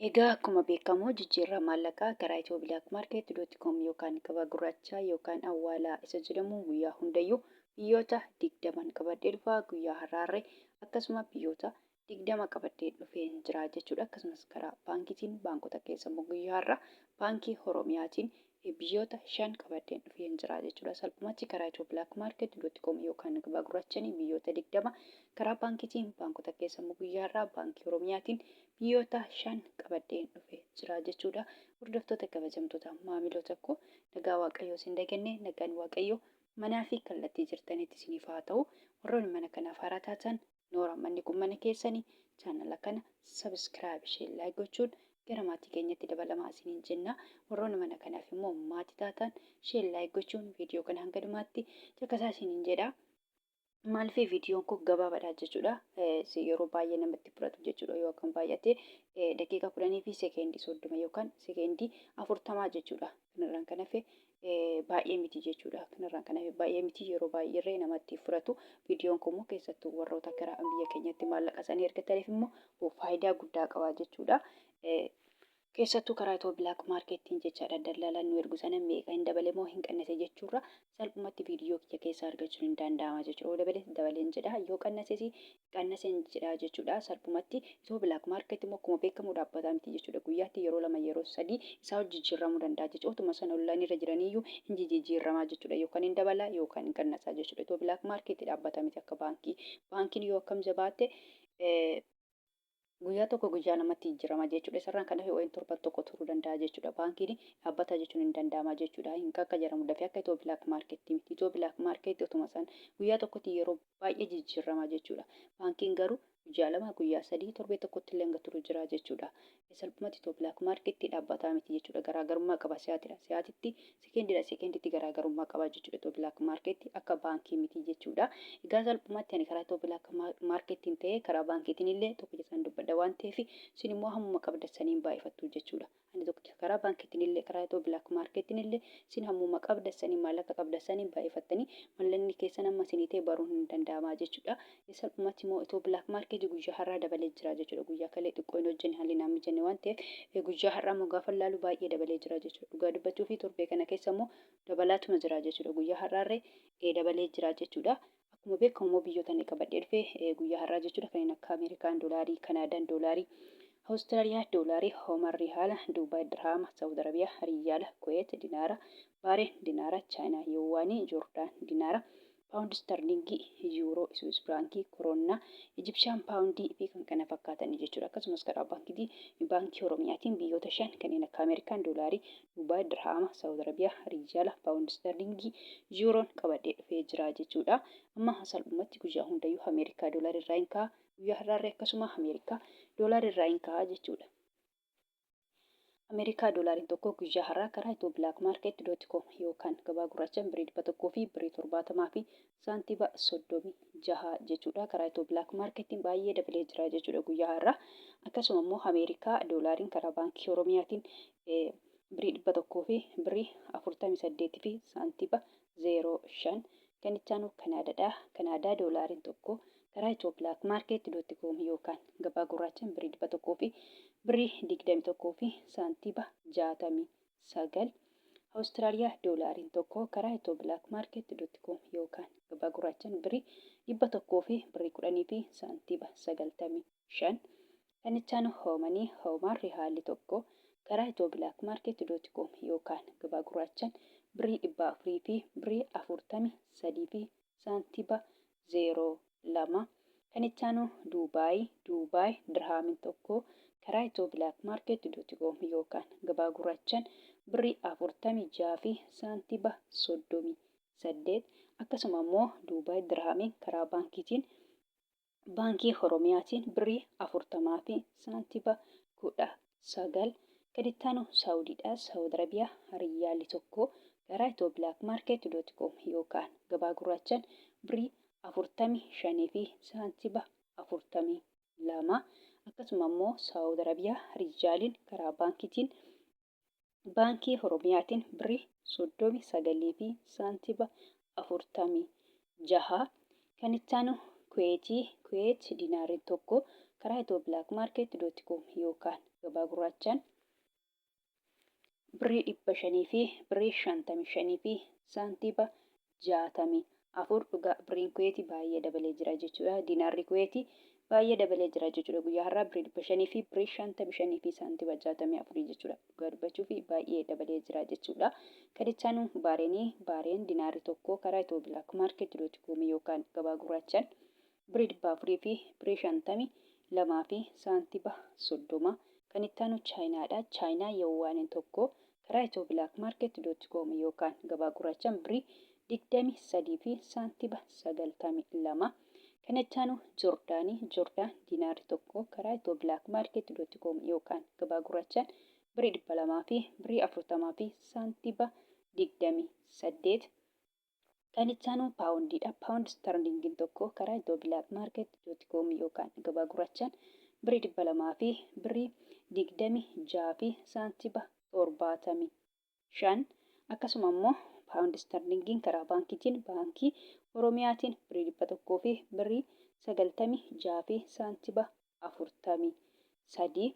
Egaa akkuma beekamu jijjiirraa maallaqaa karaa ethioblakmarket.com yookaan gabaa gurraachaa yookaan awwaalaa isa jedhamu guyyaa hundayyuu biyyoota 20n qabadhee dhufa. Guyyaa har'aarree akkasuma biyyoota 20 qabadhee dhufeen jira jechuudha. Akkasumas karaa baankiitiin baankota keessa immoo guyyaa har'aa Baankii Oromiyaatiin biyyoota 5 qabadheen dhufeen jira jechuudha. Salphumatti karaa ethioblakmarket.com yookaan gabaa gurraachanii biyyoota 20, karaa baankiitiin baankota keessa immoo guyyaa har'aa Baankii Oromiyaatiin biyyoota 5 qabadheen dhufe jira jechuudha. Hordoftoota kabajamtoota maamiloota koo, nagaa Waaqayyoo isin daganne, nagaan Waaqayyoo manaa fi kallattii jirtanitti isiniif haa ta'u. Warroonni mana kanaaf haaraa taatan, noora, manni kun mana keessanii, chaanala kana subscribe, share, like gochuun gara maatii keenyatti dabalamaa isiniin jenna. Warroonni mana kanaaf immoo maatii taatan, share, like gochuun viidiyoo kana hanga dhumaatti caqasaa isiniin jedha. Maaliif viidiyoon kun gabaabaadha jechuudha. Yeroo baay'ee namatti fudhatu jechuudha. Yoo akkam baay'ate daqiiqaa 10 fi sekeendii 30 yookaan sekeendii 40 jechuudha. Kanarraan kan hafe baay'ee miti jechuudha. Kanarraan kan hafe baay'ee miti, yeroo baay'eerree namatti fudhatu. Viidiyoon kun immoo keessattuu warroota gara biyya keenyatti maallaqa isaanii ergataniif immoo faayidaa guddaa qaba jechuudha. Keessattuu karaa Itoo Black Marketiin jechaadha, dallaalaan nu ergu sana meeqa hin dabale moo hin qannase jechuurra salphumatti viidiyoo kiyya keessaa argachuun hin danda'ama jechuudha. Yoo dabales dabaleen jedha, yoo qannases qannaseen jedha jechuudha. Salphumatti Itoo Black Market immoo akkuma beekamu dhaabbataa miti jechuudha. Guyyaatti yeroo lama, yeroo sadii isaa ol jijjiirramuu danda'a jechuudha. Otuma sana ollaan irra jiraniyyuu hin jijjiirramaa jechuudha. Yookaan hin dabala yookaan hin qannasaa jechuudha. Itoo Black Market dhaabbataa miti akka baankii. Baankiin yoo akkam jabaatte guyyaa tokko, guyyaa lamatti jijjiirama jechuudha. Isarraan kan hafe wayin torban tokko turuu danda'a jechuudha. Baankiin dhaabbata jechuun hin danda'ama jechuudha. Hin akka jedhamu dafee akka Itoo Black Market miti. Itoo Black Market otuma isaan guyyaa tokkotti yeroo baay'ee jijjiirama jechuudha. Baankiin garuu guyyaa 2, guyyaa 3, torbee tokkotti illee hanga turu jira jechuudha. Salphumatti Itoo Black Market dhaabbataa miti jechuudha. Garaagarummaa qaba si'aatidha. Si'aatitti sekeendidha sekenditti garaagarummaa qaba jechuudha. Itoo Black Market akka baankii miti jechuudha. Egaa salphumatti ani karaa Itoo Black Marketiin ta'ee karaa baankiitiin illee tokkicha isaan dubbadha waan ta'eef, isin immoo hammuma qabdan saniin baay'ifattu jechuudha. Ani tokkicha karaa baankiitiin illee karaa Itoo Black Marketiin illee isin hammuma qabdan saniin, maallaqa qabdan saniin baay'ifattanii mallaqni keessan amma isinii ta'e baruun hin danda'ama jechuudha. Salphumatti immoo Itoo Black Market guyyaa har'aa dabalee jira jechuudha. Guyyaa kalee xiqqoo hin hojjenne, haalli naan mijanne waan ta'eef, guyyaa har'aa immoo gaafa ilaalu baay'ee dabalee jira jechuudha. Dhugaa dubbachuu fi torbee kana keessa immoo dabalaatuma jira jechuudha. Guyyaa har'aarree dabalee jira jechuudha. Akkuma beekamu immoo biyyoota inni qabadhee dhufe guyyaa har'aa jechuudha, kanneen akka Ameerikaan doolaarii, Kanaadaan doolaarii, Awustiraaliyaa doolaarii, Hoomar Rihaala, Duubaay Dirhaama, Saawud Arabiyaa Riyaala, Kuweet Dinaara, Baareen Dinaara, Chaayinaa Yuwaanii, Joordaan Dinaara, Paawundi Istarliingii, Yuuroo, Iswiis Firaankii, Koroonnaa, Ijibshaan Paawundii fi kan kana fakkaatan jechuudha. Akkasumas karaa baankiitii Baankii Oromiyaatiin biyyoota 5 kanneen akka Ameerikaan Doolaarii, Duubaay Dirhaama, Saawud Arabiyaa Riyaala, Paawundi Istarliingii, Yuuroon qabadhee dhufee jira jechuudha. Amma salphumatti guyyaa hundayyuu Ameerikaa Doolaarii irraa hin ka'a. Guyyaa har'aarree akkasuma Ameerikaa Doolaarii irraa hin ka'a jechuudha. Ameerikaa doolaariin tokko guyyaa har'aa karaa ethioblakmarket.com yookaan gabaa gurraachaan birrii 100 fi birrii 70 fi saantiba 36 jechuudha. Karaa Ethio Black Marketiin baay'ee dabalee jira jechuudha guyyaa har'aa. Akkasuma immoo Ameerikaa doolaariin karaa Baankii Oromiyaatiin birrii 100 fi birrii 48 fi saantiba 05. Kan itti aanu Kanaadaadha. Kanaadaa doolaariin tokko karaa ethioblakmarket.com yookaan gabaa gurraachaan birrii 100 fi birrii 21 fi saantiba 69. Awustiraaliyaa doolaariin tokko karaa ethioblakmarket.com yookaan gabaa gurraachaan birrii 100 fi birrii 10 fi saantiba 95. Kan itti aanu Hoomanii, Hoomaan Rihaalli tokko karaa ethioblakmarket.com yookaan gabaa gurraachaan birrii 400 fi birrii 43 fi saantiba 02. Kan itti aanu Duubaay, Duubaay Dirhaamiin tokko karaa ethioblakmarket.com yookaan gabaa gurraachaan birrii 46 fi saantiba 38. Akkasuma immoo Duubaay Dirhaamiin karaa baankiitiin Baankii Oromiyaatiin birrii 40 fi saantiba 19. Kan itti aanu Saawudiidha. Saawud Arabiyaa Riyyaalli tokko karaa ethioblakmarket.com yookaan gabaa gurraachaan birrii 45 fi saantiba 42. Akkasuma immoo Saawud Arabiyaa Riyyaaliin karaa baankiitiin Baankii Oromiyaatiin birrii 39 fi saantiba 46. Kan itti aanu Kuweetii, Kuweet dinaariin tokko karaa Itiyoo Black Market dot com yookaan gabaa gurraachaan birrii 500 fi birrii 55 fi saantiiba 64. Dhugaa birriin Kuweeti baay'ee dabalee jira jechuudha. Dinaarri Kuweeti baay'ee dabalee jira jechuudha. Guyyaa har'aa birrii 500 fi birrii 55 fi saantiba 64 jechuudha. Dhugaa dubbachuu fi baay'ee dabalee jira jechuudha. Kan itti aanu Baareenii. Baareen dinaarri tokko karaa Itiyoo Black Market dot com yookaan gabaa gurraachaan birrii 400 fi birrii 52 fi saantiba 30. Kan itti aanu Chaayinaadha. Chaayinaa Yawwaaniin tokko karaa Itiyoo Black Market dot com yookaan gabaa gurraachaan birrii 23 fi saantiba 92. Kan itti aanu Jordaanii. Jordaan diinaarri tokko karaa Itiyoo Black Market dot com yookaan gabaa gurraachaan birrii 200 fi birrii 40 fi saantiba 28. Kan itti aanu paawundiidha. Paawundi isterliingiin tokko karaa Itiyoo Black Market dot com yookaan gabaa gurraachaan birrii 200 fi birrii 26 fi saantiba 75. Akkasuma immoo paawundi isterliingiin karaa baankiitiin, baankii Oromiyaatiin birrii 100 fi birrii 96 fi saantiba 43.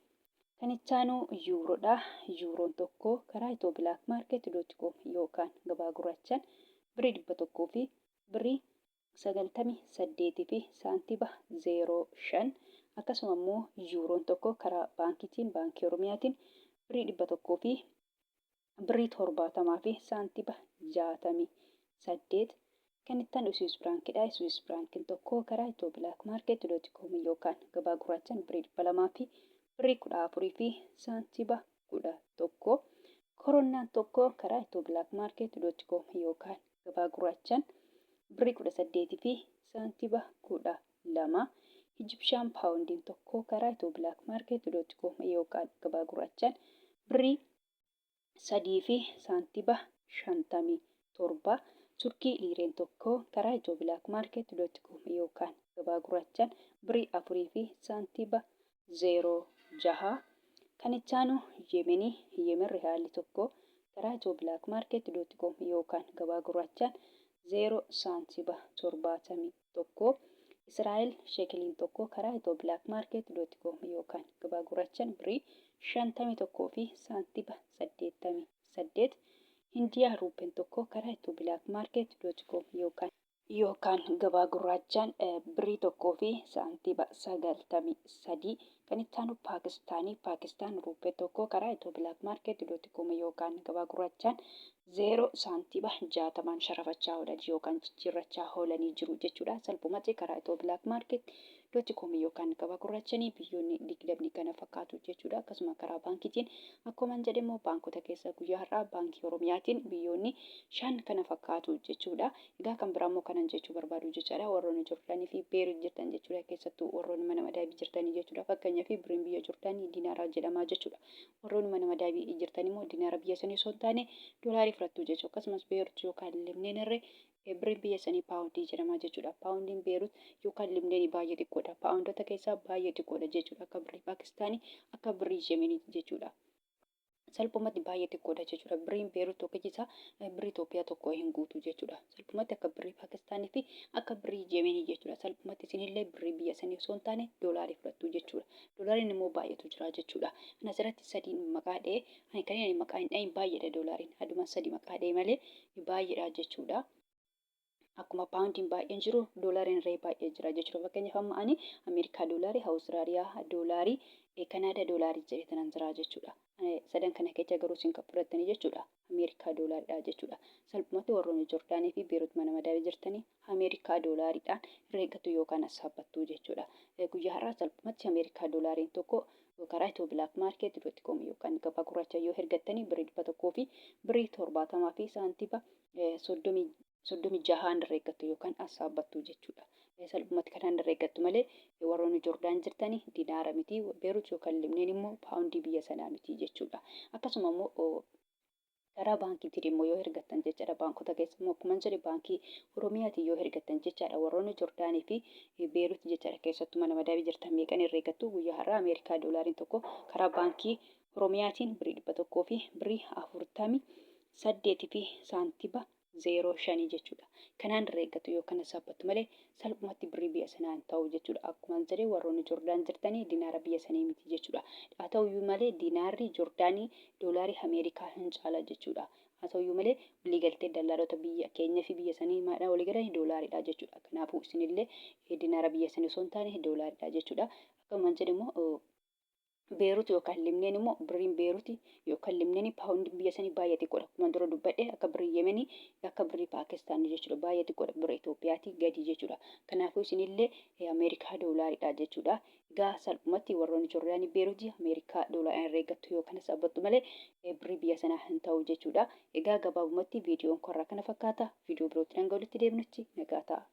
Kan itti aanu yuuroodha. Yuuroon tokko karaa Itiyoo Black Market dot com yookaan gabaa gurraachaan birrii 100 fi birrii 98 fi saantiba 05. Akkasuma immoo yuuroon tokko karaa baankiitiin, baankii Oromiyaatiin birrii 100 fi birrii 70 fi saantiba 68. Kan itti aanu Swiss Franc dha. Swiss Franc'n tokko karaa Itiyoo Black Market dot com yookaan gabaa gurraachaan birrii 200 fi birrii 14 fi saantiba 11. Koronnaan tokko karaa Itiyoo Black Market dot com yookaan gabaa gurraachaan birrii 18 fi saantiba 12. Ijibshaan paawundiin tokko karaa Itiyoo Black Market dot com yookaan gabaa gurraachaan birrii 3 fi saantiba 57. Turkii liireen tokko karaa Itiyoo Black Market dot com yookaan gabaa gurraachaan birrii 4 fi saantiba 06. Kan itti aanu Yemenii. Yemen rihaalli tokko karaa Itiyoo Black Market dot com yookaan gabaa gurraachaan 0 saantiba 71. Israa'el sheekiliin tokko karaa Itiyoo Black Market dot com yookaan gabaa gurraachaan birrii 51 fi saantiba 88. Hindiyaa ruuppeen tokko karaa Itiyoo Black Market dot com yookaan gabaa gurraachaan birrii 1 fi saantiba 93. Kan itti aanu Paakistaanii. Paakistaan ruuppee tokko karaa Itiyoo Black Market dot com yookaan gabaa gurraachaan 0 saantiba 60n sharafachaa oolan yookaan jijjiirrachaa oolanii jiru jechuudha. Salphumatti karaa Itiyoo Black Market dot com yookaan gabaa gurraachanii biyyoonni digdamni kana fakkaatu jechuudha. Akkasuma karaa baankiitiin akkuma jedhe immoo baankota keessa guyyaa har'aa baankii Oromiyaatiin biyyoonni 5 kana fakkaatu jechuudha. Egaa kan biraa immoo kanan jechuu barbaadu jechaadha. Warroonni Jordaanii fi Beerut jirtan jechuudha. Keessattuu warroonni mana madaabii jirtanii jechuudha. Fakkeenyaaf birriin biyya Jordaanii dinaaraa jedhama jechuudha. Warroonni mana madaabii jirtan immoo dinaara biyya sanii osoo hin taane doolaarii fudhattu jechuudha. Akkasumas Beerut yookaan Libneen irree birriin biyya sanii paawundii jedhama jechuudha. Paawundiin Beerut yookaan Libneenii baay'ee xiqqoodha. Paawundota keessaa baay'ee xiqqoodha jechuudha. Akka birrii Paakistaanii, akka birrii Yemeniiti jechuudha. Salphumatti baay'ee xiqqoodha jechuudha. Birriin Beerut tokkichi isaa birrii Itoophiyaa tokko hin guutu jechuudha. Salphumatti akka birrii Paakistaanii fi akka birrii Yemenii jechuudha. Salphumatti isinillee birrii biyya sanii osoo hin taane doolaarii fudhattu jechuudha. Doolaariin immoo baay'eetu jira jechuudha. Ani asirratti sadiin maqaa dha'e, ani kan inni maqaa hin dhahin baay'eedha doolaariin. Aduma sadi maqaa dha'e malee baay'eedha jechuudha. Akkuma paawundiin baay'een jiru doolaariin irree baay'ee jira jechuudha. Fakkeenyaaf amma ani Ameerikaa doolaarii, Awustiraaliyaa doolaarii, Kanaadaa doolaarii jedhee tanan jira jechuudha. Sadan kana keessa garuu isin kan fudhattanii jechuudha. Ameerikaa doolaariidha jechuudha. Salphumatti warroonni Jordaanii fi Beerut mana madaabee jirtanii Ameerikaa doolaariidhaan herreeggattu yookaan assaabbattu jechuudha. Guyyaa har'aa salphumatti Ameerikaa doolaariin tokko karaa Itiyoo Black Market dot com yookaan gabaa gurraacha yoo hergattanii birrii 100 fi birrii 70 fi saantiba 36n herreeggattu yookaan assaabbattu jechuudha. Salphumatti kanaan herreeggattu malee warroonni Jordaan jirtanii dinaara miti, Beerut yookaan Libneen immoo paawundii biyya sanaa miti jechuudha. Akkasuma immoo karaa baankiitiin immoo yoo hergattan jechaadha. Baankota keessa immoo akkuma jedhe baankii Oromiyaatiin yoo hergattan jechaadha. Warroonni Jordaanii fi Beerut jechaadha. Keessattuu mana madaabii jirtan meeqan herreeggattu? Guyyaa har'aa Ameerikaa doolaariin tokko karaa baankii Oromiyaatiin birrii 100 fi birrii 48 fi saantiba 05 jechuudha. Kanaan herreeggattu yookaan saaphattu malee salphumatti birrii biyya sanaa hin ta'u jechuudha. Akkuma jedhe, warroonni Jordaan jirtanii dinaara biyya sanii miti jechuudha. Haa ta'uyyuu malee dinaarri Jordaanii doolaarii Ameerikaa hin caala jechuudha. Haa ta'uyyuu malee waliigaltee dallaalota biyya keenya fi biyya sanii maadhaan walii galanii doolaaridha jechuudha. Kanaafuu isinillee dinaara biyya sanii osoo hin taane doolaaridha jechuudha. Akkuma jedhe immoo, Beerut yookaan Libneen immoo, birriin Beeruti yookaan Libneenii, paawundiin biyya sanii baay'ee xiqqoodha. Akkuma dura dubbadhe, akka birrii Yemenii, akka birrii Paakistaan jechuudha. Baay'ee xiqqoodha, birra Itoophiyaatii gadi jechuudha. Kanaafuu isinillee Ameerikaa doolaaridha jechuudha. Egaa salphumatti warroonni Jordaanii, Beeruti, Ameerikaa doolaaraan herreeggattu yookaan saaphattu malee birrii biyya sanaa hin ta'u jechuudha. Egaa gabaabumatti viidiyoon korraa kana fakkaata. Viidiyoo birootti hanga walitti deebinutti nagaa ta'a.